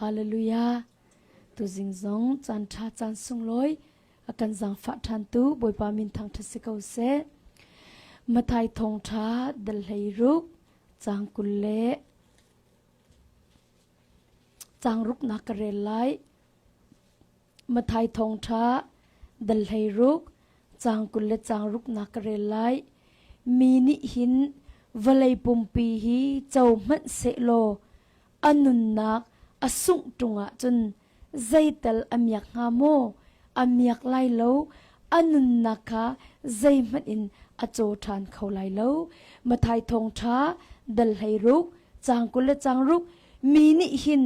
Hallelujah. Tuzing zong caan ṭha caan sunglawi a kan zaangfah ṭhantu Bawipa min thangṭhat si ko seh. Mathai thawngṭha dal 16 caang 20 le caang ruknak ka rel lai. Mathai thawngṭha dal 16 caang 20 le caang ruknak ka rel lai. Mi nih hin vawlei pumpi hi co hmanh sehlaw a nunnak a sungh ṭung ahcun zeital a miak hnga maw? A miak lai lo. A nunnak kha zeihmanh in a caw ṭhan kho lai lo. Mathai thawngṭha dal 16 caang 20 le caang ruk mi nih hin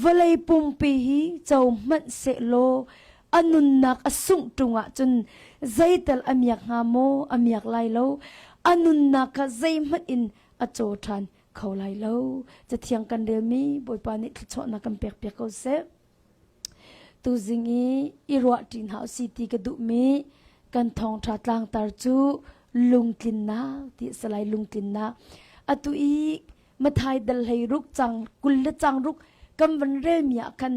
vawlei pumpi hi co hmanh sehlaw a nunnak a sungh ṭung ahcun zeital a miak hnga maw? A miak lai lo. A nunnak kha zeihmanh in a caw ṭhan kho lai lo. Cathiang kan relmi Bawipa nih thluachuahnak kan pekpiak ko seh. Tuzing i i ruahṭi hna usih ti ka duhmi kan thawngṭha tlangtar cu lungtlinnak ti a si lai lungtlinnak. Atu i Mathai dal 16 cang 20 le cang ruk kan van relmi ah khan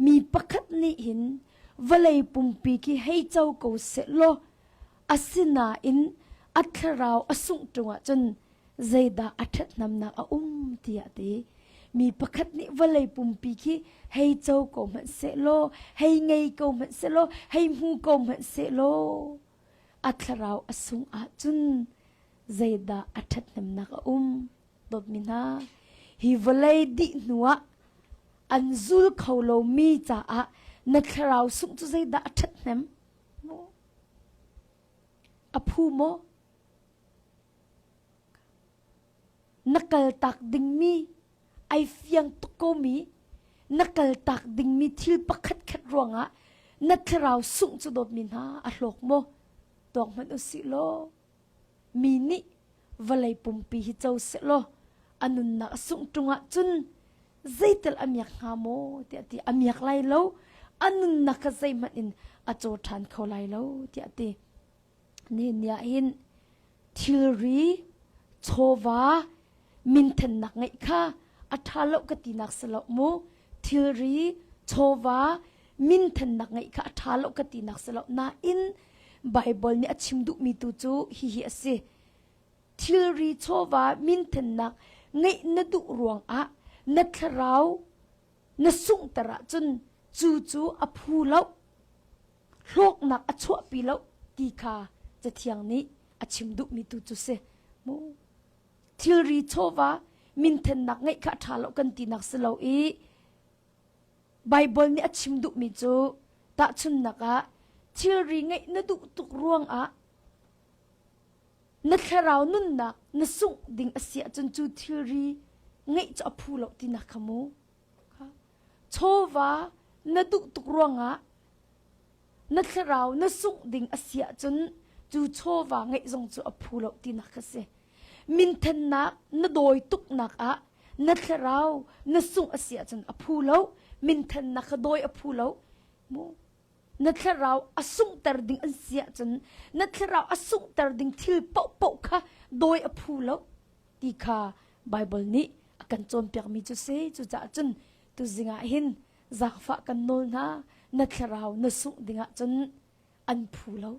mi pakhat nih hin vawlei pumpi khi hei co ko seh law asinain a thlarau a sungh ṭung ahcun zeidah a ṭhathnemnak a um tiah a ti. Mi pakhat nih vawlei pumpi khi hei co ko hmanh sehlaw, hei ngei ko hmanh sehlaw, hei hmu ko hmanh sehlaw, a thlarau a sung ahcun zeidah a ṭhathnemnak a um? Dawtmi hna, hi vawlei dih hnuah an zul kho lomi caah na thlarau sungh cu zeidah a ṭhathnem? A phu maw? Na kaltak dingmi ai fiang tuk komi na kaltak dingmi thil pakhat khat ruangah na thlarau sungh cu dawtmi hna a hlawk maw? Tuak hmanh usih law mi nih vawlei pumpi hi co sehlaw a nunnak a sungh ṭung ahcun zeital a miak hnga maw tiah ti a miak lai lo a nunnak kha zeihmanh in a caw ṭhan kho lai lo tiah ti. Nihin ni ah hin thilri, chawva, minthennak ngeih kha a ṭha lo ka tinak si lo mu. Thilri, chawva, minthennak ngeih kha a ṭha lo ka tinak si lo. Nain Baibal nih a chim duhmi tu cu hihi a si. Thilri, chawva, minthennak ngeih na duh ruangah na thlarau na sunghter ahcun cu cu a phu lo. Hlawknak a chuahpi lo ti kha Cathiang nih a chim duhmi tu cu si. Mu thilri chawva minthennak ngeih kha a ṭha lo kan tinak si lo i Baibal nih a chim duhmi cu tahchunhnak ah thilri ngeih na duh tuk ruangah na thlarau nunnak na sungh ding a si ahcun cu thilri ngeih cu a phu lo tinak kha mu. Chawva na duh tuk ruangah na thlarau na sungh ding a si ahcun cu chawva ngeih zong cu a phu lo tinak a si. Minthennak na dawi tuknak ah na thlarau na sungh a si ahcun a phu lo. Minthennak kha dawi a phu lo. Mu na thlarau a sunghter ding an si ahcun na thlarau a sunghter ding thil paohpaoh kha dawi a phu lo ti kha Baibal nih a kan cawnpiakmi cu si. Cucaah cun tuzing ah hin zaangfah kan nawl hna na thlarau na sungh dingah cun an phu lo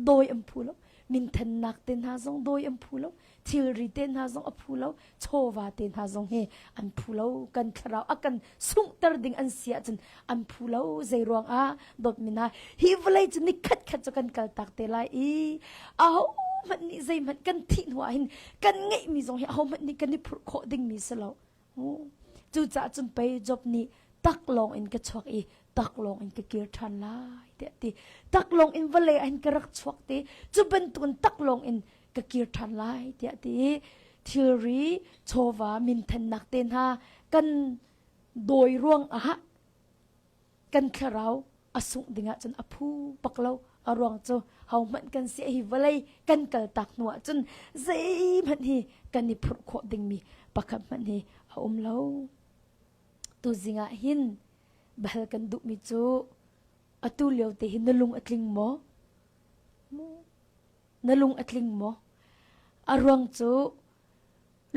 dawi an phu lo minthennak te hna zong dawi an phu lo thilri te hna zong a phu lo chawva te hna zong hi an phu lo kan thlarau a kan sunghter ding an si ahcun an phu lo zei ruangah dawtmi hna hi vawlei cu ni khat khat cu kan kal tak te lai i aho hmanh nih zeihmanh kan thih hnu ah hin kan ngeihmi zong hi aho hmanh nih kan i phurh khawh dingmi si lo Cucaah cun pei Job nih taklawng in ka chuak i taklawng in ka kir ṭhan lai tiah a ti. Taklawng in vawlei ah hin ka rak chuak ti cu bantukin taklawng in ka kir ṭhan lai tiah a ti i thilri chawva minthennak te hna kan dawi ruangah kan thlarau a sungh dingah cun a phu bak lo a ruang cu hohmanh kan si hi vawlei kan kal tak hnu ah cun zeihmanh hi kan i phurh khawh dingmi pakhat hmanh hi a um lo tuzing ah hin bahal kan duhmi cu atu lio te hi na lung a tling maw na lung a tling maw a ruang cu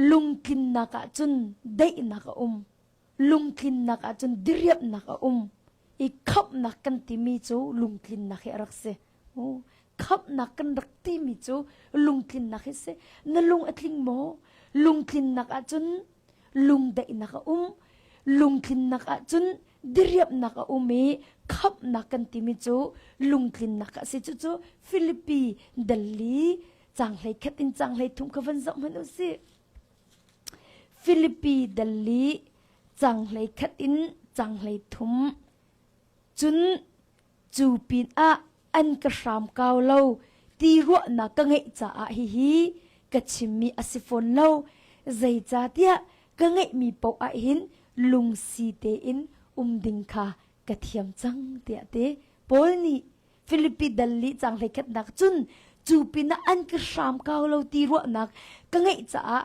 lungtlinnak ah cun daihnak a um. Lungtlinnak ahcun diriamhnak a um i khamhnak kan timi cu lungtlinnak hi a rak si. Khamhnak kan rak timi cu lungtlinnak hi si. Na lung a tling maw? Lungtlinnak ahcun lungdaihnak a um. Lungtlinnak ahcun diriamhnak a um i khamhnak kan timi cu lungtlinnak a si. Cucu Filipi dal li caang 11 in caang 13 kha van zoh hmanh u sih. Filipi dal li caang 11 in caang 13 cun cu pinah an ka hram kau lo ti ruahnak ka ngeih caah hihi ka chimmi a si fawn lo zeicahtiah ka ngeihmi paoh ah hin lungsi tein um ding kha ka thiam cang tiah ti Paul nih Filipi dal li cang hleikhatnak cun cu pinah an ka hram kau lo ti ruahnak ka ngeih caah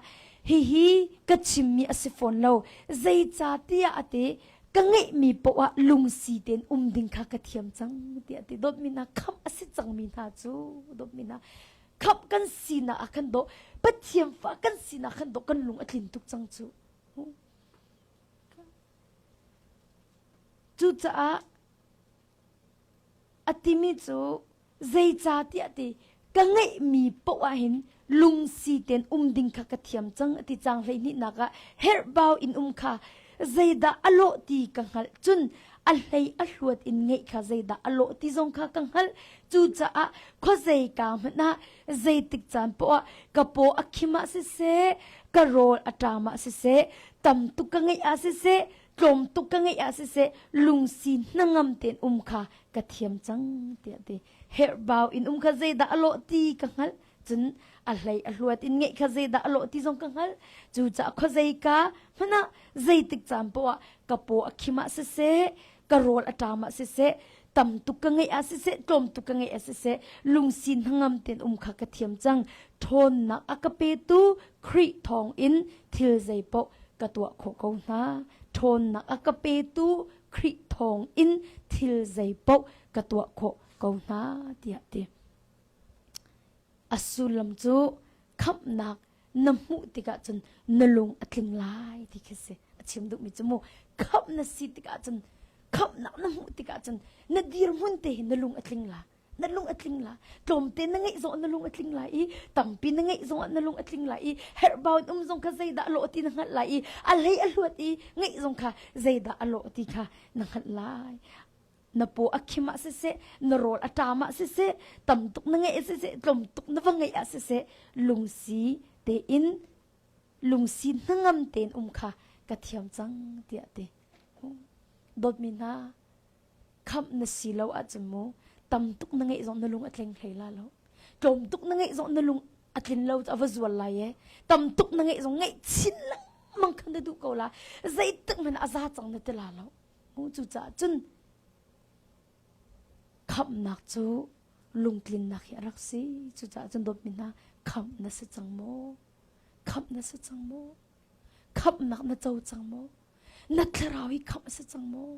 hihi ka chimmi a si fawn lo zeicahtiah a ti ka ngeihmi poah ah lungsi tein um ding kha ka thiam cang tiah a ti dawtmi hna khamh a si cangmi hna cu dawtmi hna khamh kan sinak ah khan dawh Pathian fa kan sinak khan dawh kan lung a tlin tuk cang cu cucaah A timi cu zeicahtiah ti ka ngeihmi paoh ah hin lungsi tein um ding kha ka thiam cang a ti cang hleihnihnak ah herhbau in um kha zeidah a lawh ti ka hngalh cun a hlei a hluat in ngeih kha zeidah a lawh ti zong kha ka hngalh cucaah khuazei ka hmanh ah zeitik caan poah ah ka paw a khim ah siseh ka rawl a ṭam ah siseh tam tuk ka ngeih ah siseh tlawm tuk ka ngeih ah siseh lungsi hnangam tein um kha ka thiam cang tiah ti herhbau in um kha zeidah a lawh ti ka hngalh cun a hlei a hluat in ngeih kha zeidah a lawh ti zong ka hngalh cucaah khuazei ka hmanh ah zeitik caan poah ka paw a khim ah siseh ka rawl a ṭam ah siseh tam tuk ka ngeih ah siseh tlawm tuk ka ngeih ah siseh lungsi hnangam tein um kha ka thiam cang ṭhawnnak a ka petu Khrih thawng in thil zeipaoh ka tuah khawh ko hna. Ṭhawnnak a ka petu Khrih thawng in thil zeipaoh ka tuah khawh ko hna tiah ti. A sullam cu khamhnak na hmuh tikah cun na lung a tling lai ti khi si. A chim duhmi cu mu khamh na si tikah cun khamhnak na hmuh tikah cun na dirhmun te hi na lung a tling la. Na lung a tling la tlawmte na ngeih zong na lung a tling lai i tampi na ngeih zong na lung a tling lai i herhbau in um zong kha zeidah a lawh ti na hngalh lai i a hlei a hluat i ngeih zong kha zeidah a lawh ti kha na hngalh lai na paw a khim ah siseh na rawl a ṭam ah siseh tam tuk na ngeih siseh tlawm tuk na va ngeih ah siseh lungsi tein lungsi hnangam tein um kha ka thiam cang tiah ti dawtmi hna khamh na si lo ahcun mu tam tuk na ngeih zong na lung a tling hlei la lo tlawm tuk na ngeih zong na lung a tlin lo a va zual lai e tam tuk na ngeih zong ngeih chin lengmang khan na duh ko la zeitik hmanh a za cang na ti la lo mu cucaah cun khamhnak cu lungtlinnak hi a rak si cucaah cun dawtmi hna khamh na si cang maw khamh na si cang maw khamhnak na co cang maw na thlarau hi khamh a si cang maw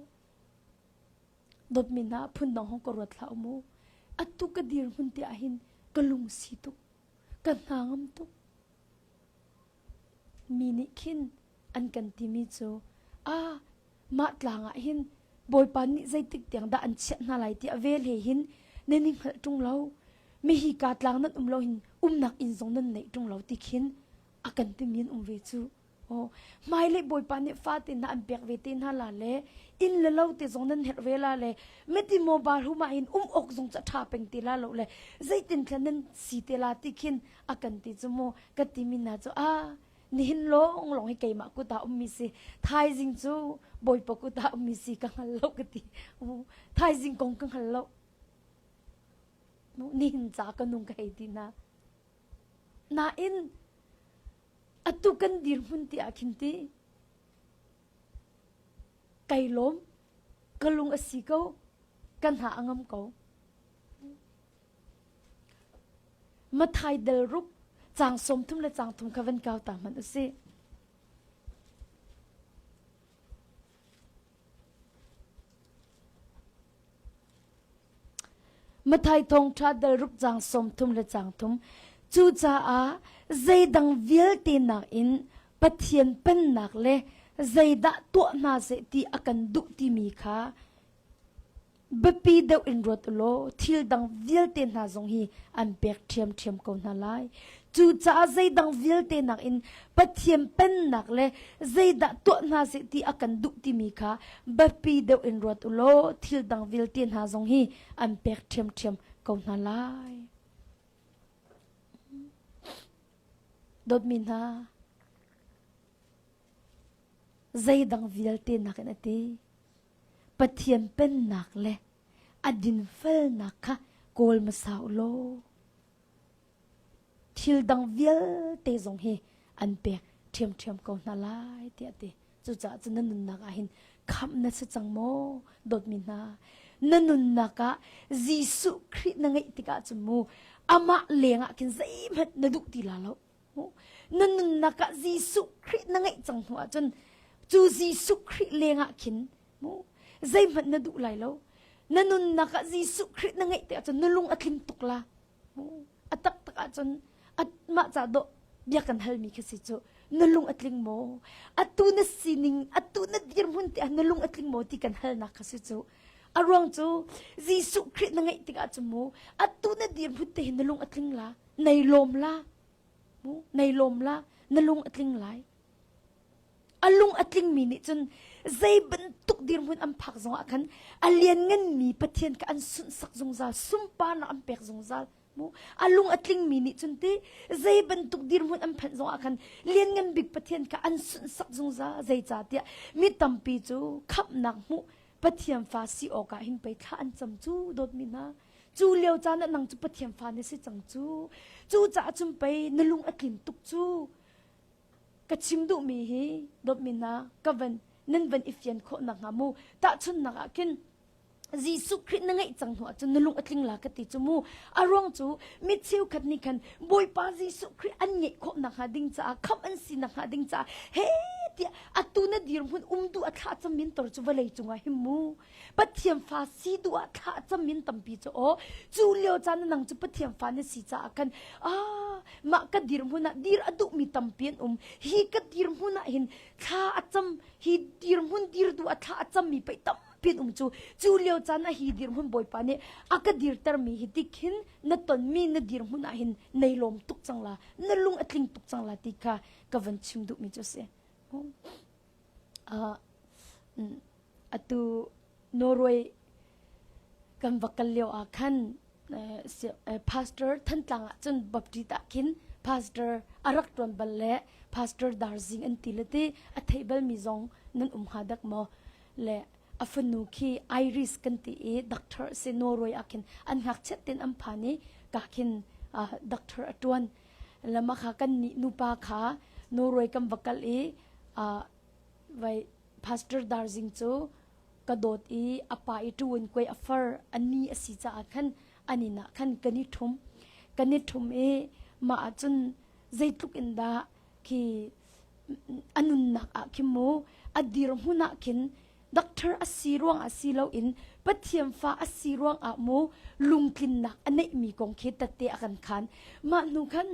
Dawtmi hna phundang hong ka ruat hlah u mu. Atu ka dirhmun te ah hin ka lungsi tuk. Ka hna ngam tuk. Mi nih khin an kan timi cu ah mah tlang ah hin Bawipa nih zeitik tiang dah an chiah hna lai tiah vel he hin nan i hngalh ṭung lo. Mi hi ka tlang nan um lo hin umnak inn zong nan neih ṭung lo ti khin a kan timi an um ve cu. Oh, hmailei Bawipa nih fate hna an pek ve te hna la le inn le lo te zong nan herh ve la le miti mobile huma in um awk zong ca ṭha peng te la lo le zeitin thlen nan si te la ti khin a kan ti cu mu ka ti mi hna cu a nihin lawng lawng hi keimah kut ah ummi si thaizing cu Bawipa kut ah ummi si ka hngal lo ka ti thaizing kong ka hngal lo nihin ca ka nung ka hei ti na nain Atu kan dirhmun ti ah khin ti kai lawm ka lung a si ko ka hna a ngam ko Mathai del ruk caang 30 le caang thum kha van kau ta hmanh usih. Mathai thawngṭha dal ruk caang 30 le caang thum. Cucaah zeidang vialte nakin Pathian pennak le. zeidah tuah hna seh ti a kan duh timi kha biapi deuh in ruat u law thil dang vialte hna zong hi an pek ṭhiamṭhiam ko hna lai. Cucaah zeidang vialte nakin Pathian pennak le zeidah tuah hna seh ti a kan duh timi kha biapi deuh in ruat u law thil dang vialte hna zong hi an pek ṭhiamṭhiam ko hna lai. Dawtmi hna, zeidang vialte nakin a ti. Pathian pennak le a dinfelnak kha kawl hmasa u law thil dang vialte zong hi an pek ṭhiamṭhiam ko hna lai tiah a ti. Cucaah cun na nunnak ah hin khamh na si cang maw dawtmi hna na nunnak ah Jesuh Khrih na ngeih tikah cun mu amah lengah khin zeihmanh na duh ti la lo na nunnak ah Jesuh Khrih na ngeih cang hnu ahcun cu Jesuh Khrih lengah khin mu zeihmanh na duh lai lo na nunnak ah Jesuh Khrih na ngeih tikah cun na lung a tling tuk la A taktak ahcun mah ca dawh bia kan halmi khi si cu na lung a tling maw? Atu na sining, atu na dirhmun te ah na lung a tling maw ti kan halnak kha si cu. A ruang cu Jesuh Khrih na ngeih tikah cu mu atu na dirhmun te hi na lung a tling la, nei lawm la, mu nei lawm la, na lung a tling lai. A lung a tlingmi nih cun zei bantuk dirhmun an phak zongah khan a liannganmi Pathian kha an sunhsak zungzal, sunparnak an pek zungzal. Mu a lung a tlingmi nih cun ti zei bantuk dirhmun an phanh zongah khan lianngan bik Pathian kha an sunhsak zungzal. Zeicahtiah mi tampi cu khamhnak hmuh Pathian fa si awkah hin pei thla an cam cu dawtmi hna. Cu lio caan ah nang cu Pathian fa na si cang cu. Cu caah cun pei na lung a tlin tuk cu. Ka chim duhmi hi dawtmi hna ka van nan van i fian khawh nakhnga mu tahchunhnak ah khin Jesuh Khrih na ngeih cang hnu ahcun na lung a tling la ka ti cu mu a ruang cu mi cheukhat nih khan Bawipa Jesuh Khrih an ngeih khawh nakhnga ding caah khamh an si nakhnga ding caah he tiah atu na dirhmun um duh a thlah cam in tor cu vawlei cungah him mu Pathian fa si duh ah thlah cam in tampi cu aw cu lio caan nang cu Pathian fa na si caah khan ah mah ka dirhmun ah dir a duhmi tampi an um hi ka dirhmun ah hin thla a cam hi dirhmun dir duh ah thla a cammi pei tampi an um cu cu lio caan ah hi dirhmun Bawipa nih a ka dirtermi hi tikhin na tonmi na dirhmun ah hin nei lawm tuk cang la na lung a tling tuk cang la ti kha ka van chim duhmi cu a si. Uh, atu Norway kan va kal lio ah khan pastor Thantlang ah cun Baptist ah khin pastor a rak ṭuan bal le pastor Darzing an ti le ti a theih balmi zong nan um hnga dek maw le a fanu khi Iris kan ti i doctor si Norway ah khin an ngakchiat ten an phan i ka khin doctor a ṭuan lama kha kan nih nupa kha Norway kan va kal i vai Pastor Darzing cu ka dawt i a pa i ṭuan kuai a far a ni a si caah khan an inn ah khan kan i ṭhum kan i ṭhum i mah ah cun zeitluk in dah khi a nunnak ah khin mu a dirhmun ah khin doctor a si ruang ah si loin Pathian fa a si ruang ah mu lungtlinnak a neihmi kong khi tatte a kan khan mah hnu khan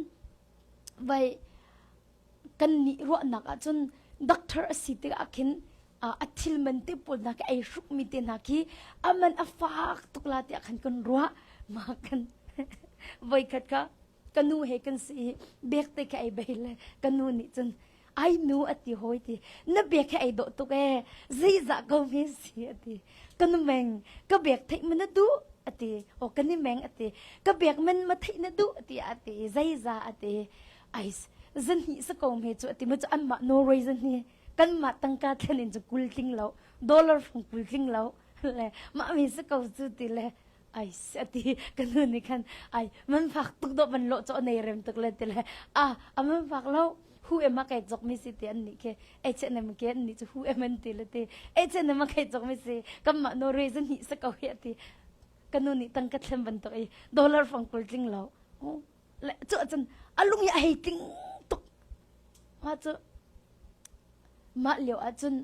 vai kan nih ruahnak ahcun doctor a si tikah khin a thil man te pawl hna khi ei hrukmi te hna khi a man a fak tuk la tiah khan kan ruah ma kan voikhat kha ka nu he kan si i bek te kha ei bei le ka nu nih cun ai nu a ti hawi ti na bek he ei dawh tuk ee zeizah ko me si a ti ka nu meng ka bek theih ma na duh a ti o ka ni meng a ti ka bek man ma theih na duh ti a ti zeizah a ti ai zahnih sa ko me cu ati mu cu anmah Norway zahnih kanmah tangka thlen in cu kul tling lo dollar fung kul tling lo le mah mi sa ko cu ti le ai ati ka nu nih khan ai man fak tuk do man lo cho nei rem tuk le ti le a a man fak lo hu em a kai jok mi si ti an nih khi H&M ke an nih cu hu em an ti le ti H&M a kai jok mi si kanmah Norway zahnih sa ko hi ati ka nu nih tangka thlem bantuk i dollar fang kul tling lo Le cu ahcun a lung hi a hei tling tuk. Mah cu mah lio ahcun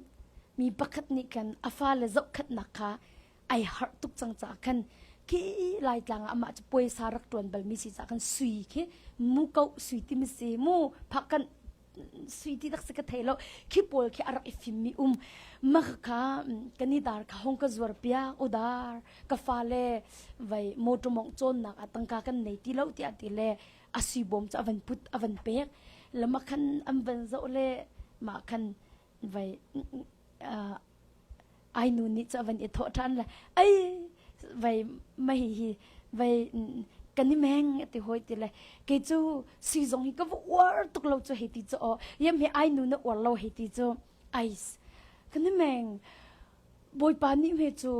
mi pakhat nih khan a fale zohkhenhnak kha ai harh tuk cang caah khan khi Laitlang ah amah cu puaisa rak ṭuan balmi si caah khan sui khi muko sui timi si mu phak kan. sui ti dak si ka thei lo khi pawl khi a rak i fim mi um ma kha kan i dar kha hong ka zuar piak udar ka fa le vai motor mong cawn nak ah tangka kan nei ti lo tiah ti le a sui bawm cu a van put a van pek lama khan an van zoh le mah khan vai ai nu nih cu a van i thawh ṭhan le ai vai mei hi vai kan i meng ti hoi ti le kei cu sui zong hi ka va uar tuk lo cu hei ti cu aw yem hi ai nu na uar lo hei ti cu ais kan i meng bawipa nih me cu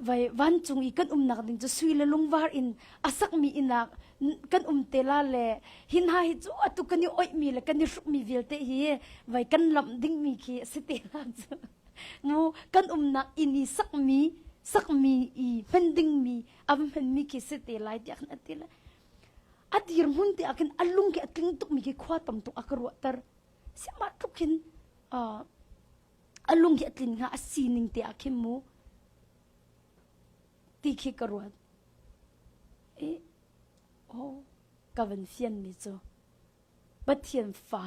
vai vancung i kan umnak ding cu sui le lungvar in a sakmi innak kan um te la le hin ha hi cu atu kan i oihmi le kan i hrukmi vialte hi vai kan lamh dingmi khi a si te la cu mu kan umnak inn i sakmi sakmi i hman dingmi a va hmanmi khi si te lai tiah khan a ti le a dirhmun te ah khin a lung khi a tling tukmi khi khua tam tuk a ka ruahter siamah tluk khin a lung hi a tlin hnga a sining te ah khin mu ti khi ka ruat i oh ka van fianmi cu Pathian fa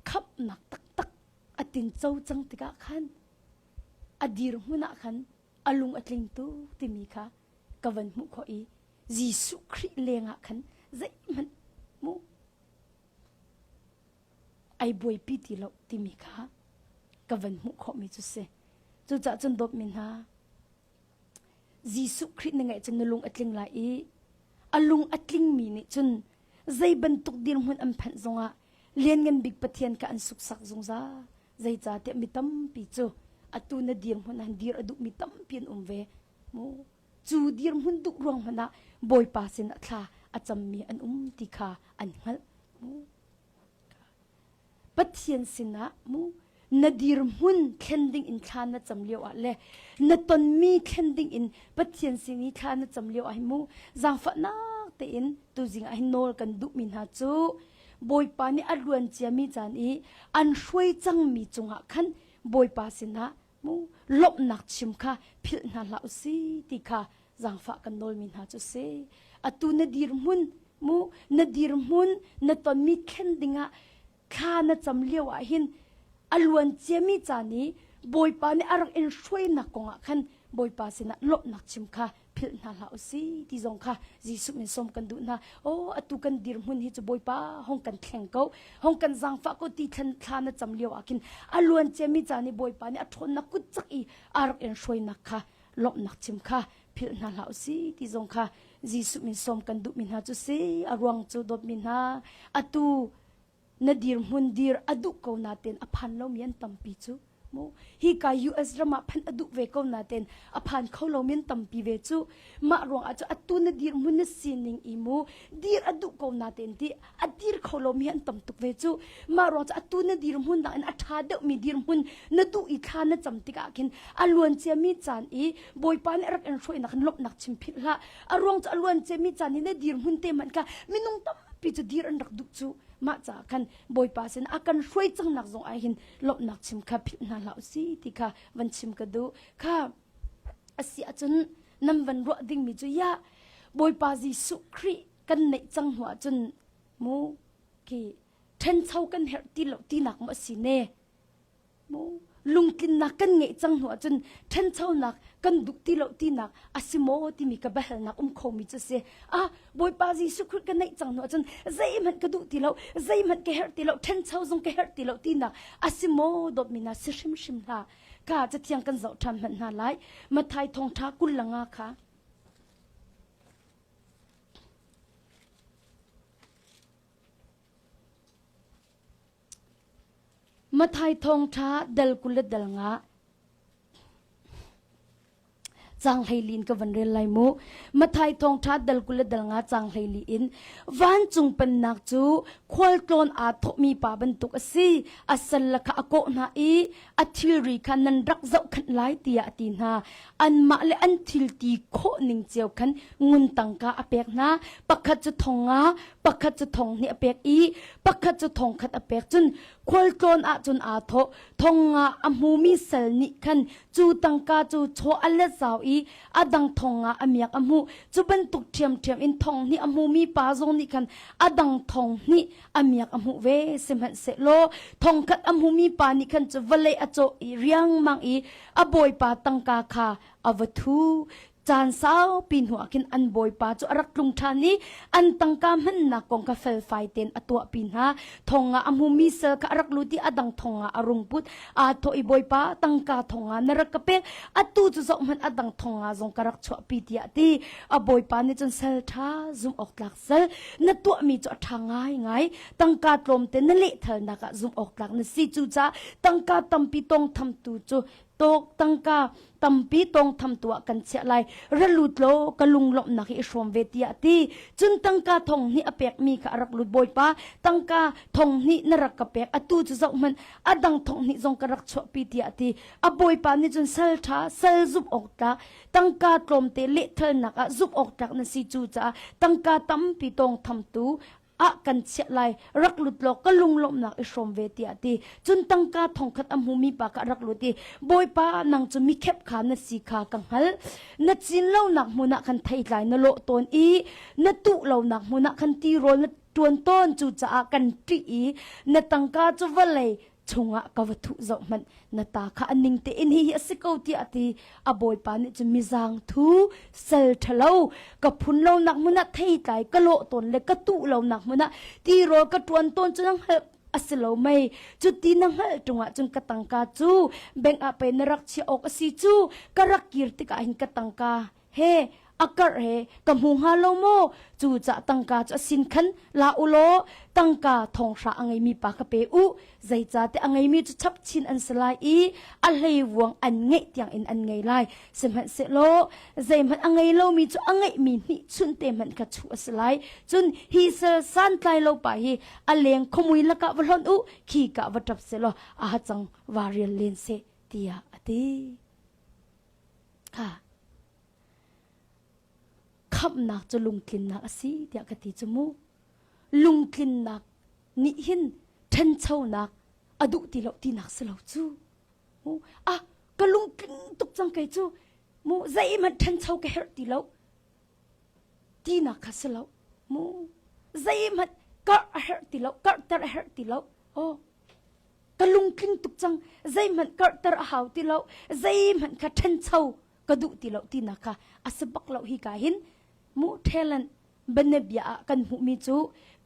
khamhnak taktak a tinco cang tikah khan a dirhmun ah khan a lung a tling tu timi kha ka van hmuh khawh i Jesuh Khrih lengah khan zeihmanh mu ai buaipi ti lo timi kha ka van hmuh khawhmi cu si. Cucaah cun dawtmi hna Jesuh Khrih na ngeih cun na lung a tling lai i a lung a tlingmi nih cun zei bantuk dirhmun an phanh zongah lianngan bik Pathian kha an suksak zungzal. Zeicahtiah mi tampi cu atu na dirhmun ah dir a duhmi tampi an um ve. Mu cu dirhmun duh ruang hmanh ah Bawipa sin ah thla a cammi an um ti kha an hngalh. Mu Pathian sinah mu na dirhmun thlen ding in thla na cam lio ah le na tonmi thlen ding in Pathian sin i thla na cam lio ah hin mu zaangfahnak tein tuzing ah hin nawl kan duhmi hna cu Bawipa nih a luan ciami caan i an hruai cangmi cungah khan Bawipa sinah mu lawmhnak chim kha philh hna hlah usi ti kha zaangfah kan nawlmi hna cu si atu na dirhmun mu na dirhmun na tonmi thlen dingah thla na cam lio ah hin a luan ciami caan i Bawipa nih a rak in hruainak kongah khan Bawipa sinah lawmhnak chim kha philh hna hlah usih ti zong kha Jesuh min sawm kan duh hna. Oh atu kan dirhmun hi cu Bawipa hong kan thleng ko hong kan zaangfah ko ti thlen thla na cam lio ah khin a luan ciami caan i Bawipa nih a ṭhawnnak kut cak i a rak in hruainak kha lawmhnak chim kha philh hna hlah usih ti zong kha Jesuh min sawm kan duhmi hna cu si a ruang cu dawtmi hna atu na dirhmun dir a duh ko nain a phan lomi an tampi cu mu hi ka US ram ah phanh a duh ve ko nain a phan kho lomi an tampi ve cu mah ruang ah cu atu na dirhmun na sining i mu dir a duh ko nain ti a dir kho lomi an tam tuk ve cu mah ruang cu atu na dirhmun nakin a ṭha deuhmi dirhmun na duh i thla na cam tikah khin a luan ciami caan i Bawipa nih a rak in hruainak in lawmhnak chim philh hlah a ruang cu a luan ciami caan i na dirhmun te hmanh kha minung tampi cu dir an rak duh cu mah caah khan Bawipa sin a kan hruai cangnak zong ah hin lawmhnak chim kha philh hna hlah usih ti kha van chim ka duh kha a si ahcun nan van ruah dingmi cu ya Bawipa Jesuh Khrih kan neih cang hnu ahcun mu khi ṭhencho kan herh ti lo tinak mu a si ne mu lungtlinnak kan ngeih cang hnu ahcun ṭhanchonak kan duh ti lo tinak a si maw timi ka biahalnak um khomi cu si ah Bawipa Jesuh Khrih ka neih cang hnu ahcun zeihmanh ka duh ti lo zeihmanh ka herh ti lo ṭhancho zong ka herh ti lo tinak a si maw dawtmi hna si hrimhrim hlah ka cathiang kan zoh ṭhan hmanh hna lai Matthai thawngṭha 20 le nga kha Matthai thawngṭha dal 20 le dal nga Caang 14 in ka van rel lai mu. Matthai thawngṭha dal 20 le dal nga caang 14 in vancung pennak cu khualtlawn aa thawhmi pa bantuk a si. A sal kha a kawh hna i a thilri kha nan rak zohkhenh lai tiah a ti hna. Anmah le an thil ti khawh ning cio khan ngun tangka a pek hna. Pakhat cu thong nga, pakhat cu thong hnih a pek i pakhat cu thong khat a pek. Cun. Khualtlawn ahcun aa thawh. Thong nga a hmumi sal nih khan cu tangka cu chaw a let zau i a dang thong nga a miak a hmuh. Cu bantuk ṭhiamṭhiam in thong hnih a hmumi pa zong nih khan a dang thong hnih a miak a hmuh ve. Sihmanhsehlaw thong khat a hmumi pa nih khan cu vawlei a cawh i riangmang i a bawipa tangka kha a va thu. Caan saupi hnuah khin an bawipa cu a rak tlung ṭhan i an tangka hmannak kong kha felfai tein a tuahpi hna. Thong ah a hmumi sal kha a rak lut i a dang thong ah a rung put. Aa thawh i bawipa tangka thong ah na rak ka pek. Atu cu zohhmanh a dang thong ah zong ka rak chuahpi tiah a ti. A bawipa nih cun sal ṭha zumh awk tlak sal na tuahmi cu a ṭha ngaingai. Tangka tlawmte na lehthalnak ah zumh awk tlak na si. Cucaah tangka tampi tawngthamtu cu tawk tangka tampi tawngtham tu ah kan chiah lai ra lut law ka lunglawmhnak hi i hrawm ve tiah a ti cun tangka thong hnih a pekmi kha a rak lut bawipa tangka thong hnih na rak ka pek atu cu zoh hmanh a dang thong hnih zong ka rak chuahpi tiah a ti a bawipa nih cun sal ṭha sal zumh awk tlak tangka tlawmte lehthalnak ah zumh awk tlak na si cu caah tangka tampi tawngthamtu ah kan chiah lai rak lut law ka lunglawmhnak i hrawm ve tiah ti cun tangka thongkhat a hmumi pa kha rak lut i bawipa nang cu mikhep kha na si kha ka hngalh na cin lonak hmun ah khan theitlai na lawh tawn i na tuh lonak hmun ah khan tirawl na ṭuan tawn cucaah kan ṭih i na tangka cu vawlei chungah ka va thuh zoh hmanh na ta kha a ning tein hi hi a si ko tiah a ti a bawipa nih cun mizang thu sal ṭhalo ka phun lonak hmun ah theitlai ka lawh tawn le ka tuh lonak hmun ah tirawl ka ṭuan tawn cu na hngalh a si lo mei cu ti na hngalh ṭung ah cun ka tangka cu bank ah pei na rak chiah awk a si cu ka rak kir tikah hin ka tangka he a karh he ka hmu hnga lo maw cu cah tangka cu a sin khan la u law tangka thonghra a ngeimi pa kha pe u zeicahtiah a ngeimi cu chap chin an si lai i a hleivuang an ngeih tiang in an ngei lai sihmanhsehlaw zeihmanh a ngei lomi cu a ngeihmi hnih chun te hmanh kha chuh a si lai cun hi sal santlai lo pa hi a leng khuamui lakah va hlonh u khi ka va ṭap selaw a hacang va rial len seh tiah a ti kha Khamhnak cu lungtlinnak a si tiah ka ti cu mu. Lungtlinnak nih hin ṭhanchonak a duh ti lo tinak si lo cu. Mu ah ka lungtling tuk cang kei cu mu zeihmanh ṭhancho ka herh ti lo tinak kha si lo mu zeihmanh karh a herh ti lo karhter a herh ti lo oh ka lungtling tuk cang zeihmanh karhter a hau ti lo zeihmanh kha ṭhancho ka duh ti lo tinak kha a si bak lo hi ka hin mu talent banabia ah kan hmuhmi cu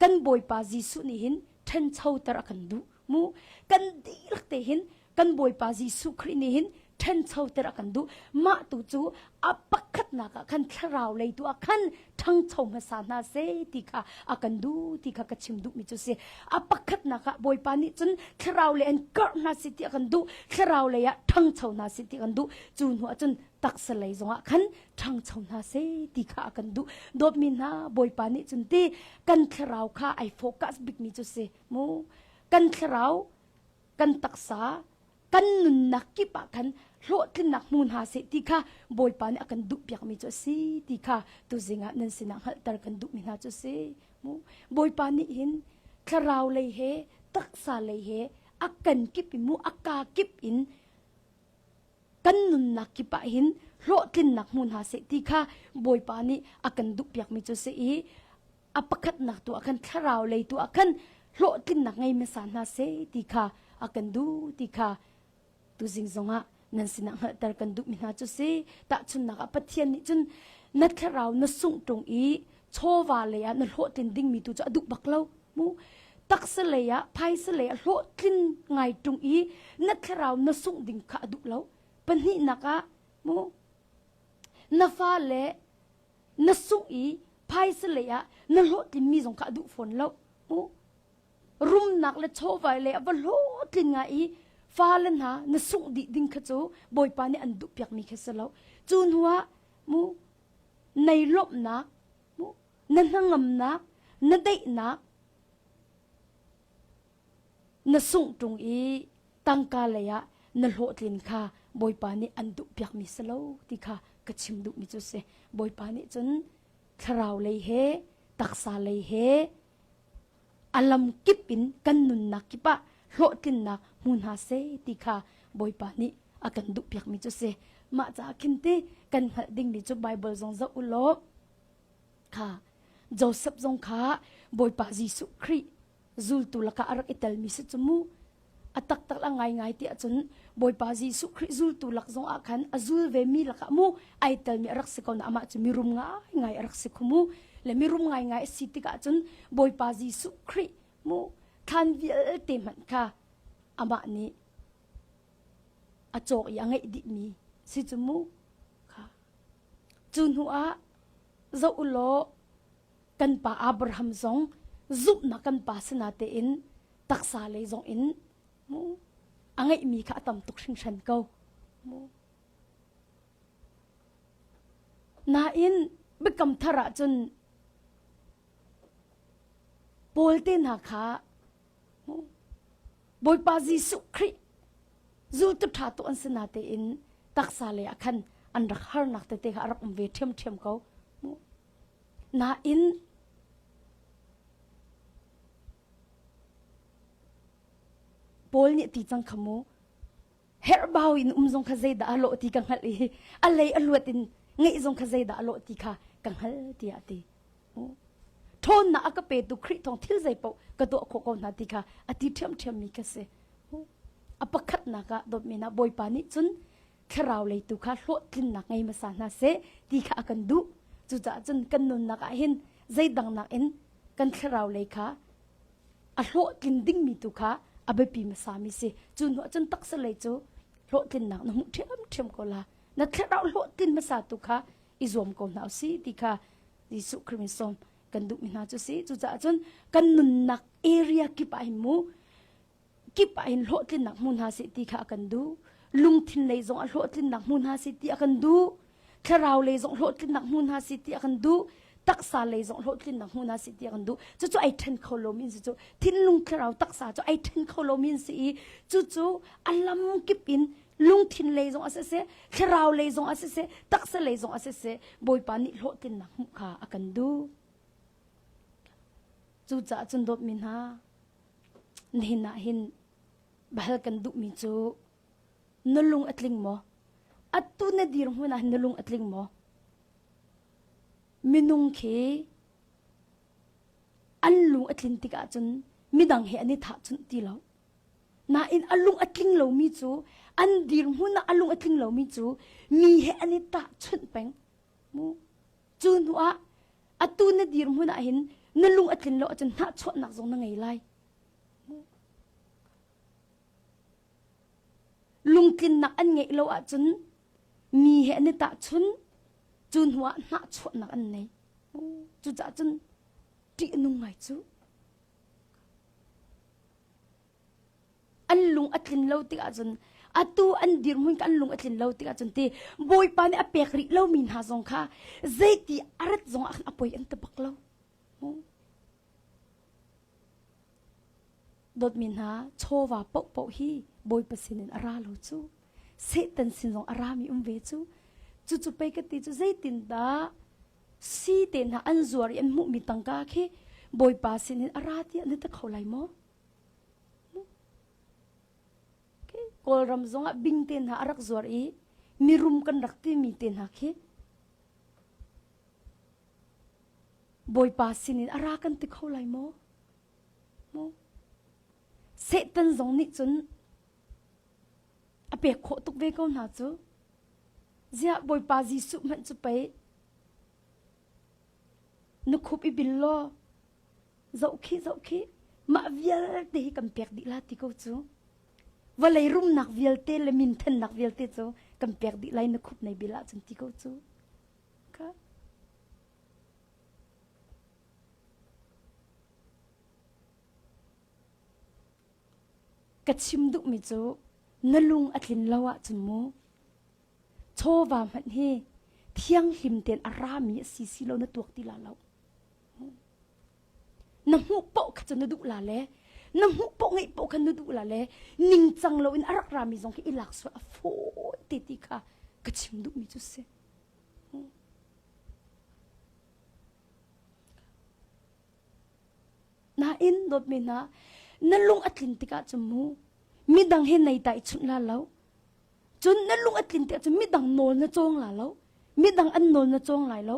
kan bawipa Jesuh nih hin ṭhanchoter a kan duh mu kan dihlak te hin kan bawipa Jesuh Khrih nih hin ṭhanchoter a kan duh mah tu cu a pakhatnak ah khan thlarau lei tu ah khan ṭhangcho hmasa hna seh ti kha a kan duh ti kha ka chim duhmi cu si a pakhatnak ah bawipa nih cun thlarau lei an karh hna seh ti a kan duh thlarau lei ah ṭhangcho hna seh ti a kan duh cu hnu ah cun taksa lei zongah khan ṭhangcho hna seh ti kha a kan duh dawtmi hna bawipa nih cun ti kan thlarau kha ai focus bikmi cu si mu kan thlarau kan taksa kan nunnak kip ah khan hlawhtlinnak hmu hna seh ti kha Bawipa nih a kan duhpiakmi cu a si ti kha tuzing ah nan sinah hngalhter kan duhmi hna cu a si. Mu Bawipa nih hin thlarau lei he taksa lei he a kan kip in mu a ka kip in kan nunnak kip ah hin hlawhtlinnak hmu hna seh ti kha Bawipa nih a kan duhpiakmi cu a si i a pakhatnak tu ah khan thlarau lei tu ah khan hlawhtlinnak ngei hmasa hna seh ti kha a kan duh ti kha tuzing zongah nan sinah hngalhter kan duhmi hna cu si tahchunnak ah Pathian nih cun na thlarau na sungh ṭung i chawva lei ah na hlawhtlin dingmi tu cu a duh bak lo mu taksa lei ah phaisa lei ah hlawhtlin ngai ṭung i na thlarau na sungh ding kha a duh lo pahnihnak ah mu na fale na sungh i phaisa lei ah na hlawhtlinmi zong kha a duh fawn lo mu rumnak le chawvai le a va hlawhtlin nga i fale hna na sungh dih ding kha cu bawipa nih an duh piakmi kha si lo cu hnu ah mu nei lawmhnak mu na hnangamnak na daihnak na sungh ṭung i tangka lei ah na hlawhtlin kha Bawipa nih an duhpiakmi si lo ti kha ka chim duhmi cu si. Bawipa nih cun thlarau lei he taksa lei he a lam kip in kan nunnak kip ah hlawhtlinnak hmu hna seh ti kha Bawipa nih a kan duhpiakmi cu si. Mah caah khin ti kan hngalh dingmi cu Bible zong zoh u law kha Joseph zong kha Bawipa Jesuh Khrih zultu lakah a rak i telmi si cu mu. A taktak la ngaingai ti ahcun Bawipa Jesuh Khrih zultu lak zong ah khan a zul ve mi lakah mu ai telmi a rak si ko na amah cu mirum ngaingai a rak si khu mu. Le mirum ngaingai a si tikah cun Bawipa Jesuh Khrih mu thlan vialte hmanh kha amah nih a cawk i a ngeih dihmi si cu mu kha. Cu hnu ah zoh u law kan pa Abraham zong zumhnak kan pa sina tein taksa lei zong in mu a ngeihmi kha a tam tuk hringhran ko mu nain biakam thar ah cun Paul te hna kha Bawipa Jesuh Khrih zultu ṭha tu an si na tein taksa lei ah khan an rak harnak tete kha a rak um ve ṭhiamṭhiam ko. Nain Paul nih ti cang kha mu herhbau in um zong kha zeidah a lawh ti ka hngalh i a lei a luat in ngeih zong kha zeidah a lawh ti kha ka hngal tiah a ti. Ṭhawnnak a ka petu Khrih thawng thil zei paoh ka tuah khawh ko hna ti kha a ti ṭhiamṭhiam mi ka si. A pakhatnak ah dawtmi hna Bawipa nih cun thlarau lei tu kha hlawhtlinnak ngei hmasa hna seh ti kha a kan duh. Cucaah cun kan nunnak ah hin zeidang nakin kan thlarau lei kha a hlawhtlin dingmi tu kha a biapi hmasa mi si. Cu hnu ah cun taksa lei cu hlawhtlinnak na hmuh ṭhiamṭhiam ko la. Na thlarau hlawhtlin hmasa tu kha i zuam ko hna usih ti kha Jesuh Khrih min sawm kan duhmi hna cu si. Cucaah cun kan nunnak area kip ah hin mu kip ah hin hlawhtlinnak hmu hna sih ti kha a kan duh. Lungthin lei zong ah hlawhtlinnak hmu hna sih ti a kan duh. Thlarau lei zong hlawhtlinnak hmu hna sih ti a kan duh. Taksa lei zong hlawhtlinnak hmu hna sih ti a kan duh. Cucu ai ṭhen kho lomi si cu thinlung thlarau taksa cu ai ṭhen kho lomi si i cucu a lam kip in lungthin lei zong a siseh thlarau lei zong a siseh taksa lei zong a siseh bawipa nih hlawhtlinnak hmuh kha a kan duh cucaah cun dawtmi hna nihin ah hin bahal kan duhmi cu na lung a tling maw atu na dirhmun ah na lung a tling maw minung khi an lung a tlin tikah cun midang he an i thah chunh ti lo Nain a lung a tling lomi cu an dirhmun ah a lung a tling lomi cu mi he an i tahchunh peng. Mu. Cu hnu ah atu na dirhmun ah hin na lung a tlin lo ahcun hnahchuahnak zong na ngei lai. Mu. Lungtlinnak an ngeih lo ahcun mi he an i tahchun cu hnu ah hnahchuahnak an nei. Cucaah cun ṭih a nung ngai cu. An lung a tlin lo tikah cun atu an dirhmun ka an lung a tlin lo tikah cun ti Bawipa nih a pek rih lomi hna zong kha zeiti a rat zong ah khan a poi an ti bak lo. Dawtmi hna chawva paohpaoh hi Bawipa sinin a ra lo cu. Satan sin zong a rami um ve cu. Cucu pei ka ti cu zeitindah si te hna an zuar i an hmuhmi tangka khi Bawipa sinin a ra tiah na ti kho lai maw? Kawlram zongah bing te hna a rak zuar i mirum kan rak timi te hna khi Bawipa sinin a ra kan ti kho lai maw? Maw? Satan zong nih cun a pek khawh tuk ve ko hna cu. Ziah Bawipa Jesuh hmanh cu pei na khup i bil law zoh khi zoh khi mah vialte hi kan pek dih la ti ko cu vawlei rumnak vialte le minthennak vialte cu kan pek dih lai na khup nei bil ahcun ti ko cu ka Ka chim duhmi cu na lung a tlin lo ahcun mu chawva hmanh hi thianghlim tein a rami a si si lo na tuak ti la lo. Na hmuh paoh kha cu na duh la le na hmuh paoh ngeih paoh kha na duh la le ningcang loin a rak rami zong khi i lak sual a fawi te ti kha ka chim duhmi cu si. Nain dawtmi hna, Na lung a tlin tikah cun mu midang he nei tai chunh la lo. Cun na lung a tlin tikah cun midang nawl na cawng la lo. Midang an nawl na cawng lai lo.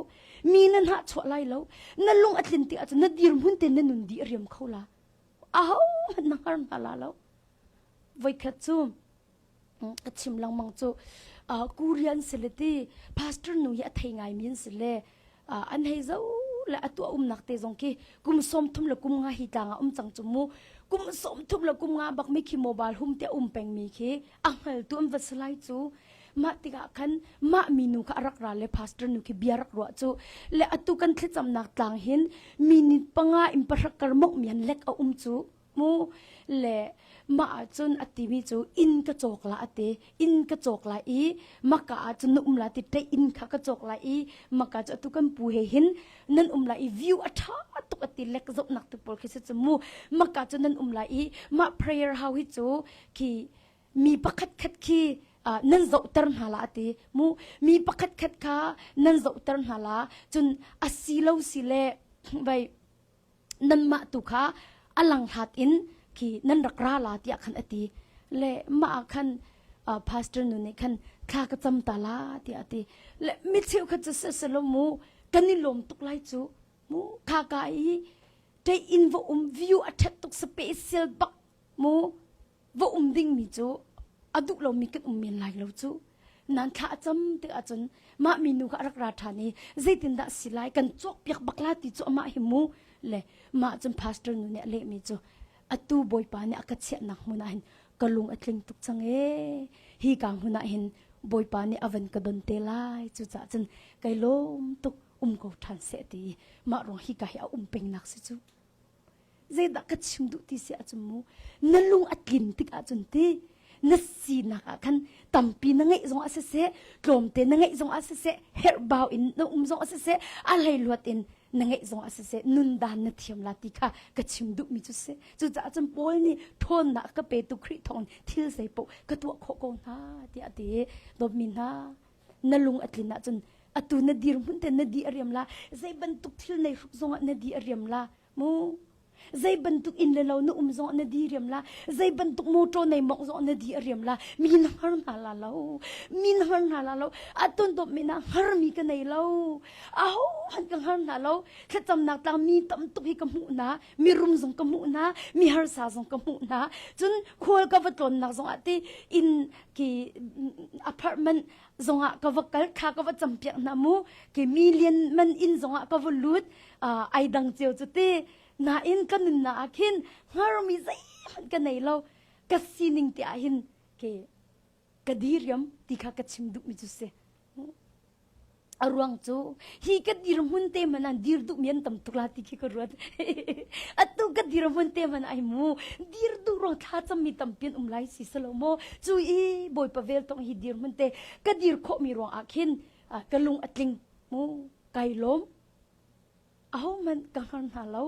Mi na hnah chuah lai lo. Na lung a tlin tikah cun na dirhmun te na nun di a riam kho la. Aho hmanh na hngar hna la lo. Voikhat cu ka chim lengmang cu Korean si le ti pastor nu hi a thei ngaimi an si le an hei zo le a tuah umnak te zong khi kum 30 le kum nga hi tlang ah um cang cu mu kum 30 le kum nga bak mi khi mobile hum te um peng mi khi a hngal tu an va si lai cu mah tikah khan mah minu kha a rak ra le pastor nu khi bia rak ruah cu le atu kan thlacamnak tlang hin minute panga in pahrak kar mok mian lek a um cu mu le mah ahcun a timi cu inn ka cawk la a ti inn ka cawk lai i maka ah cun na um la ti ṭeih inn kha ka cawk lai i maka cu atu kan pu he hin nan um lai i view a ṭha tuk a ti lek zohnak tu pawl khi si cu mu maka cu nan um lai i mah prayer house hi cu khi mi pakhat khat khi nan zohter hna la a ti mu mi pakhat khat kha nan zohter hna la cun a si lo si le vai nanmah tu kha a langhlat in khi nan rak ra la tiah khan a ti le mah ah khan pastor nu nih khan thla ka cam ta la tiah a ti le mi cheu kha cu siselo mu kan i lawm tuk lai cu mu kha ka i ṭei in va um view a ṭhat tuk special bak mu va um dingmi cu a duh lomi kan um men lai lo cu nan thla a cam tik ahcun mah minu kha a rak ra ṭhan i zeitindah si lai kan cawkpiak bak la ti cu amah hi mu le mah cun pastor nu nih a lehmi cu atu bawipa nih a ka chiahnak hmun ah hin ka lung a tling tuk cang ee hi ka hmun ah hin bawipa nih a van ka don te lai cucaah cun kai lawm tuk um ko ṭhan seh ti mah ruang hi ka hi a um pengnak si cu Zeidah ka chim duh ti si ahcun mu na lung a tlin tik ahcun ti na sinak ah khan tampi na ngeih zong ah siseh tlawmte na ngeih zong ah siseh herhbau in na um zong ah siseh a hleiluat in na ngeih zong ah siseh nundan na thiam la ti kha ka chim duhmi cu si cucaah cun Paul nih ṭhawnnak ka petu Khrih thawng thil zeipaoh ka tuah khawh ko hna tiah a ti dawtmi hna na lung a tlin ahcun atu na dirhmun te na di a riam la zei bantuk thil nei hruk zongah na di a riam la mu zei bantuk inn le lo na um zong na di riam la zei bantuk motor nei mok zong na di a riam la mi na hngar hna la lo mi na hngar hna la lo atun dop mi na hngar mi ka nei lo aho han ka hngar hna lo thlacamnak tlang mi tam tuk hi ka hmuh na mi rum zong ka hmuh na mi harsa zong ka hmuh na cun khual ka va tlawnnak zong ah ti in ki apartment zongah ka va kal kha ka va campiak hna mu ke million man inn zongah ka va lut ai dang cio cu ti nain ka nunnak ah khin hngarmi zeihmanh ka nei lo ka sining te ah hin ke ka diriam ti kha ka chim duhmi cu si a ruang cu hi ka dirhmun te man an dir duhmi an tam tuk la ti khi ka ruat atu ka dirhmun te man ai mu dir duh ruang thla cammi tampi an um lai si salo maw cu i bawipa vel tong hi dirhmun te ka dir khawhmi ruang ah khin ka lung a tling mu kai lawm ahohmanh ka hngar hna lo.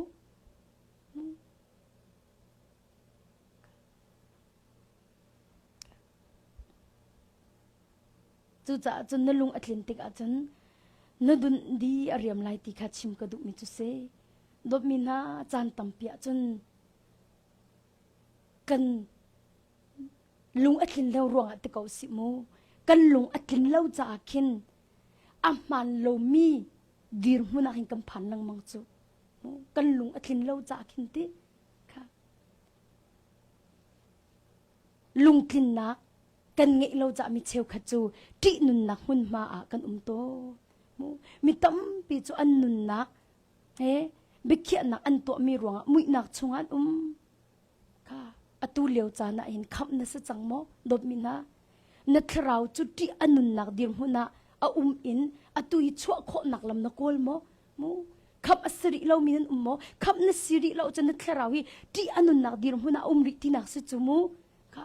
Cucaah cun na lung a tlin tikah cun na dun di a riam lai ti kha chim ka duhmi cu si. Dawtmi hna caan tampi ah cun kan lung a tlin lo ruangah ti ko sih mu. Kan lung a tlin lo caah khin a hmaan lomi dirhmun ah hin kan phan lengmang cu kan lung a tlin lo caah khin ti kha lungtlinnak kan ngeih lo caah mi cheukhat cu ṭih nunnak hmunhma ah kan um tawn mi tampi cu an nunnak he biakhiahnak an tuahmi ruangah muihnak chungah an um Kha atu lio caan ah hin khamh na si cang maw? Dawtmi hna, na thlarau cu ṭih a nunnak dirhmun ah a um in atu hi chuah khawhnak lam na kawl maw? Mu khamh a si rih lomi nan um maw? Khamh na si rih lo cun na thlarau hi ṭih a nunnak dirhmun ah a um rih tinak si cu mu. Kha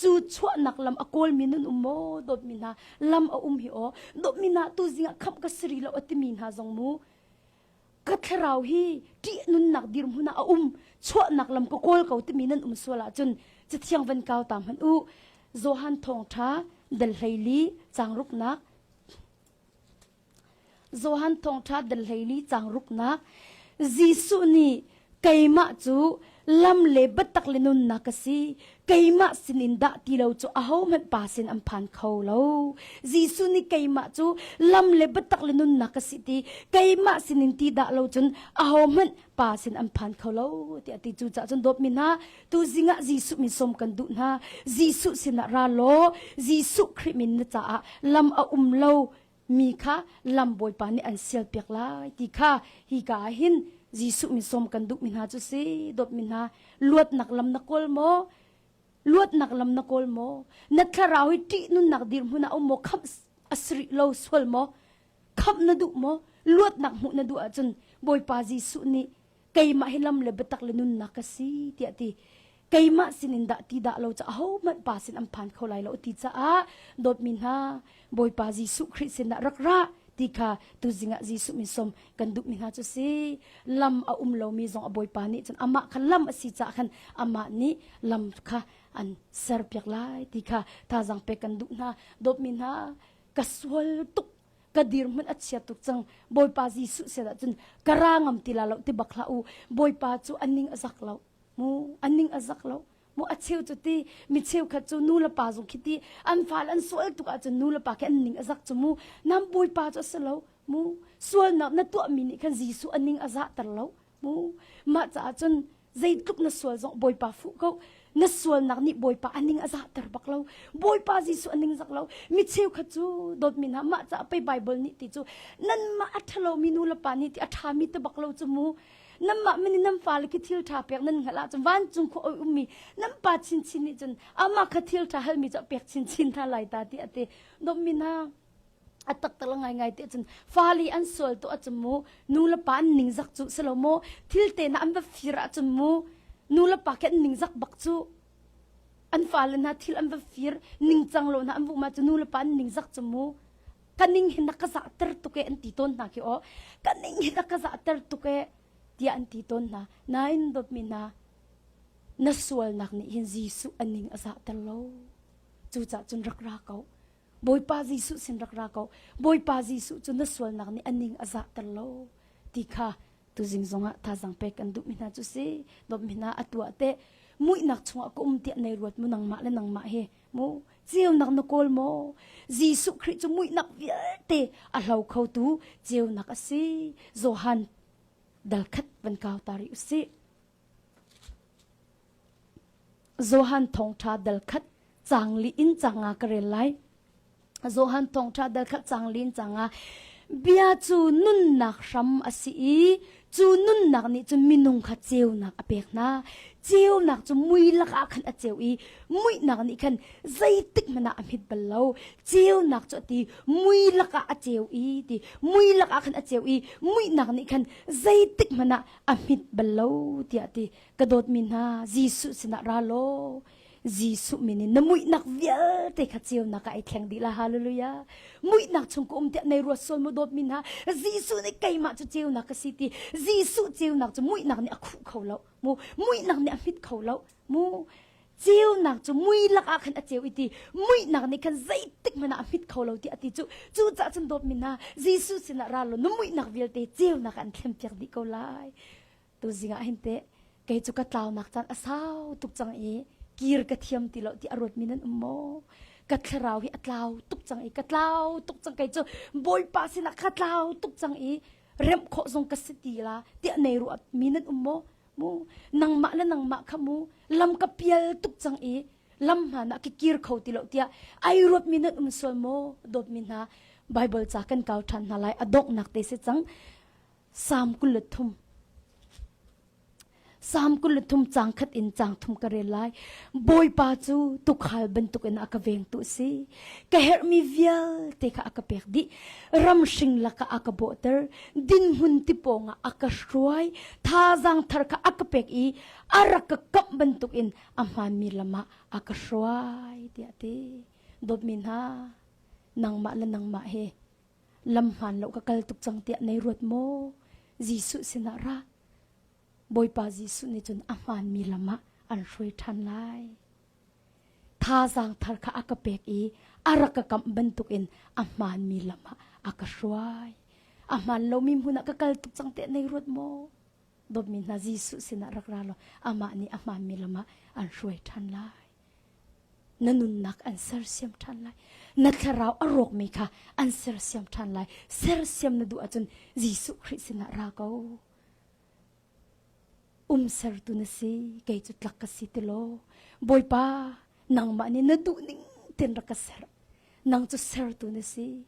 cu chuahnak lam a kawlmi nan um maw? Dawtmi hna, lam a um hi aw. Dawtmi hna, tu zing ah khamh ka si rih lo a timi hna zong mu. Ka thlarau hi ṭih nunnak dirhmun ah a um chuahnak lam ka kawl ko timi nan um sual ahcun cathiang van kau ta hmanh u Johan thawngṭha dal 14 caang ruknak Johan thawngṭha dal 14 caang ruknak Jesuh nih keimah cu. Lam le biatak le nunnak ka si. Keimah sinin dah ti lo cu ahohmanh pa sin an phan kho lo. Jesuh nih keimah cu lam le biatak le nunnak ka si ti keimah sinin ti dah lo cun ahohmanh pa sin an phan kho lo tiah ti. Cucaah cun dawtmi hna, tuzing ah Jesuh min sawm kan duh hna. Jesuh sinah ra law Jesuh Khrih min na caah lam a um lo mi kha lam Bawipa nih an sialpiak lai ti kha hika ah hin Jesuh min sawm kan duhmi hna cu si. Dawtmi hna, luatnak lam na kawl maw? Luatnak lam na kawl maw? Na thlarau hi ṭih nunnak dirhmun ah um maw? Khamh a si rih lo sual maw? Khamh na duh maw? Luatnak hmuh na duh ahcun Bawipa Jesuh nih keimah hi lam le biatak le nunnak ka si tiah ti. Keimah sinin dah ti dah lo ca ahohmanh pa sin an phan kho lai lo ti caah dawtmi hna Bawipa Jesuh Khrih sinah rak ra ti kha tuzing ah Jesuh min sawm kan duhmi hna cu si. Lam a um lomi zong a Bawipa nih cun amah kha lam a si caah khan amah nih lam kha an serpiak lai ti kha thazaang pek kan duh hna. Dawtmi hna ka sual tuk ka dirhmun a chia tuk cang Bawipa Jesuh sin ah cun ka ra ngam ti la lo ti bak hlah u. Bawipa cu a ning a zak lo mu a ning a zak lo mu. A cheu cu ti mi cheukhat cu nu le pa zong khi ti an fale an sual tuk ahcun nu le pa khi an ning a zak cu mu. Nam Bawipa cu a si lo mu. Sualnak na tuahmi nih khan Jesuh a ning a zahter lo mu. Mah caah cun zeitluk na sual zong Bawipa fuh ko. Na sualnak nih Bawipa a ning a zahter bak lo. Bawipa Jesuh a ning zak lo. Mi cheukhat cu dawtmi hna mah caah pei Bible nih ti cu nanmah a ṭhalomi nu le pa nih ti a ṭhami te bak lo cu mu. Nanmah min in nan fale khi thil ṭha pek nan hngalh ahcun vancung khua oi ummi nan pa chinchin nih cun amah kha thil ṭha halmi cu a pek chinchin hna lai ta ti a ti. Dawtmi hna a taktak la ngaingai te cun fale an sual tu ahcun mu nu le pa an ningzak cu si lo maw? Thil te na an va fir ahcun mu nu le pa khi an ningzak bak cu. An fale hna thil an va fir ningcang lo hna an vuh ma cu nu le pa an ningzak cu mu. Ka ning hin na ka zahter tuk e an ti tawn hna khi aw. Ka ning hin na ka zahter tuk e tiah an ti tawn hna. Nain dawtmi hna na sualnak nih hin Jesuh a ning a zahter lo. Cucaah cun rak ra ko. Bawipa Jesuh sin rak ra ko. Bawipa Jesuh cu na sualnak nih a ning a zahter lo ti kha tuzing zongah thazaang pek kan duhmi hna cu si. Dawtmi hna a tuah teh muihnak chungah ka um tiah nei ruat mu nangmah le nangmah hi mu ceunak na kawl maw? Jesuh Khrih cu muihnak vialte a hlo khotu ceunak a si. Johan dal khat van kau ta rih usih. Johan thawngṭha dal khat caang li in caang nga ka rel lai. Johan thawngṭha dal khat caang li in caang nga. Bia cu nunnak hram a si i cu nunnak nih cun minung kha ceunak a pek hna. Ceunak cu mui lakah khan a ceu i muihnak nih khan zeitik hmanh ah a hmit bal lo. Ceunak cu a ti mui lakah a ceu i ti mui lakah khan a ceu i muihnak nih khan zeitik hmanh ah a hmit bal lo tiah ti. Ka dawtmi hna Jesuh sinah ra law Jesuh min in na muihnak vialte kha ceunak ah ai thleng dih la. Hallelujah. Muihnak chung ka um tiah nei ruat sual mu dawtmi hna Jesuh nih keimah cu ceunak ka si ti. Jesuh ceunak cu muihnak nih a khuh kho lo mu. Muihnak nih a hmit kho lo mu. Ceunak cu mui lakah khan a ceu i ti muihnak nih khan zeitik hmanh ah a hmit kho lo ti a ti cu. Cucaah cun dawtmi hna Jesuh sinah ra law na muihnak vialte ceunak ah an thlenpiak dih ko lai. Tuzing ah hin teh kei cu ka tlaunak caan a sau tuk cang i kir ka thiam ti lo ti a ruatmi nan um maw? Ka thlarau hi a tlau tuk cang i ka tlau tuk cang kei cu Bawipa sinah ka tlau tuk cang i remh khawh zong ka si ti la tiah nei ruatmi nan um maw? Mu nangmah le nangmah kha mu lam ka pial tuk cang i lam hmaan ah ka kir kho ti lo tiah ai ruatmi nan um sual maw? Dawtmi hna Bible ca kan kau ṭhan hna lai a donghnak te si cang. Salm 23. Salm 23 caang khat in caang thum ka rel lai. Bawipa cu tuukhal bantukin a ka vengtu a si. Ka herhmi vialte kha a ka pek dih. Ramhring lakah a ka bawhter. Dinhmun tipawng ah a ka hruai. Thazaang thar kha a ka pek i a rak ka kamh bantukin a hmaanmi lam ah a ka hruai tiah a ti. Dawtmi hna, nangmah le nangmah he lam hmaan lo ka kal tuk cang tiah nei ruat maw? Jesuh sinah ra. Bawipa Jesuh nih cun a hmaanmi lam ah an hruai ṭhan lai. Thazaang thar kha a ka pek i a rak ka kamh bantukin a hmaanmi lam ah a ka hruai. A hmaan lomi hmun ah ka kal tuk cang tiah nei ruat maw? Dawtmi hna Jesuh sinah rak ra law amah nih a hmaanmi lam ah an hruai ṭhan lai. Na nunnak an sersiam ṭhan lai. Na thlarau a rawkmi kha an sersiam ṭhan lai. Sersiam na duh ahcun Jesuh Khrih sinah ra ko. Um sertu na si, kei cu tlak ka si ti law. Bawipa, nangmah nih na duh ning tein rak ka ser. Nang cu sertu na si.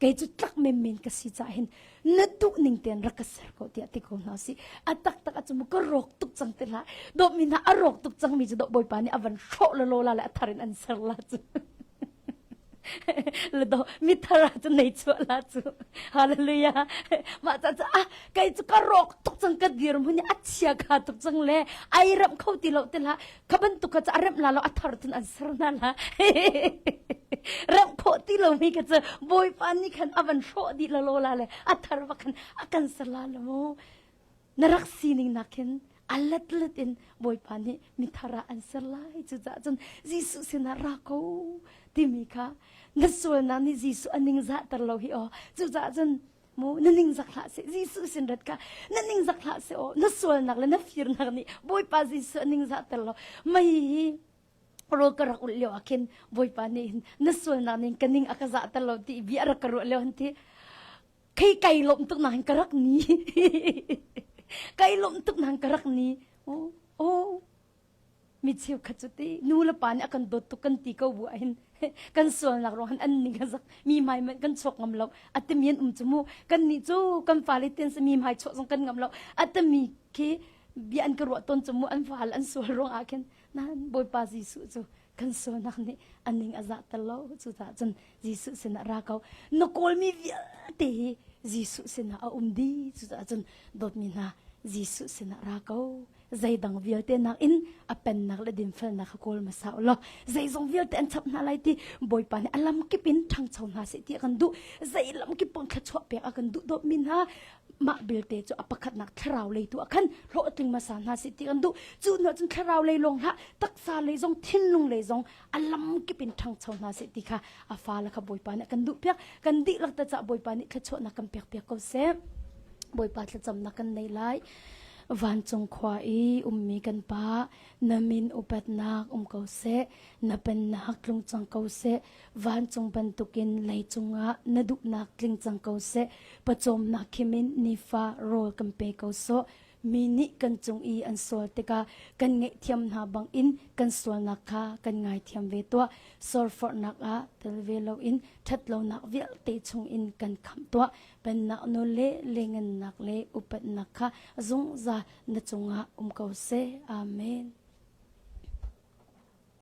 Kei cu tlak menmen ka si caah hin na duh ning tein rak ka ser ko tiah ti ko hna si. A taktak ah cu ka rawk tuk cang ti hlah. Dawtmi hna a rawk tuk cangmi cu dawh Bawipa nih a van hrawh lalaw la le a thar in an ser la cu. Le do mi thar ah cun nei chuah la cu. Hallelujah. Mah ca cu ah kei cu ka rawk tuk cang ka dir hmun i a chia kha tuk cang le ai remh kho ti lo ti hlah. Kha bantuk kha cu a remh la lo a thar cun an ser hna la. Remh khawh ti lomi kha cu Bawipa nih khan a van hrawh dih lalaw la le a thar bak khan a kan ser la lo mu. Na rak sining nak hin a letlet in Bawipa nih mithar ah an ser lai. Cucaah cun Jesuh sinah ra ko timi kha na sualnak nih Jesuh a ningzahter lo hi aw. Cucaah cun mu na ningzak hlah seh Jesuh sin rat kha na ningzak hlah seh aw na sualnak le na firnak nih Bawipa Jesuh a ningzahter lo mei hi rawl ka rak ulh lio ah khin Bawipa nih hin na sualnak ning ka ning a ka zahter lo ti bia rak ka ruah lio han ti khei kai lawm tuk nak hin ka rak ni kai lawm tuk nak ka rak ni oh oh mi cheukhat cu ti nu le pa nih a kan dawt tuk kan ti ko bu ah hin kan sualnak ruang han an ning a zak mi hmai man kan chuak ngam lo a timi an um cu mu kan nih cu kan fale ten mi hmai chuah zong kan ngam lo a timi khi bia an ka ruah tawn cu mu an fal an sual ruang ah khin nan Bawipa Jesuh cu kan sualnak nih a ning a zahter lo cucaah cun Jesuh sinah ra ko na kawlmi vialte hi Jesuh sinah a um dih cucaah cun dawtmi hna Jesuh sinah ra ko zeidang vialte nakin a pennak le dinfelnak kha kawl hmasa u law zeizong vialte an chap hna lai ti Bawipa nih a lamkip in ṭhangcho hna seh ti a kan duh zei lamkip pong thluachuah pek a kan duh dawtmi hna mah belte cu a pakhatnak thlarau lei tu ah khan hlawhtling hmasa hna seh ti kan duh cu hnu cun thlarau lei lawng hlah taksa lei zong thinlung lei zong a lamkip in ṭhangcho hna seh ti kha a fale kha Bawipa nih a kan duh piak kan dihlak te cah Bawipa nih thluachuahnak kan pek piak ko seh Bawipa thlacamnak kan nei lai Vancung khua i ummi kan Pa, na min upatnak um ko seh, na pennak tlung cang ko seh, vancung bantukin leicung ah na duhnak tling cang ko seh, pawcawmnak khim in nifa rawl kan pe ko sawh. Mi nih kan cung i an sual tikah kan ngaihthiam hna bangin kan sualnak kha kan ngaithiam ve tuah. Sorforhnak ah tel ve loin ṭhatlonak vialte chungin kan khamh tuah. Pennak nawl le lengennak le upatnak kha zungzal na cungah um ko seh. Amen.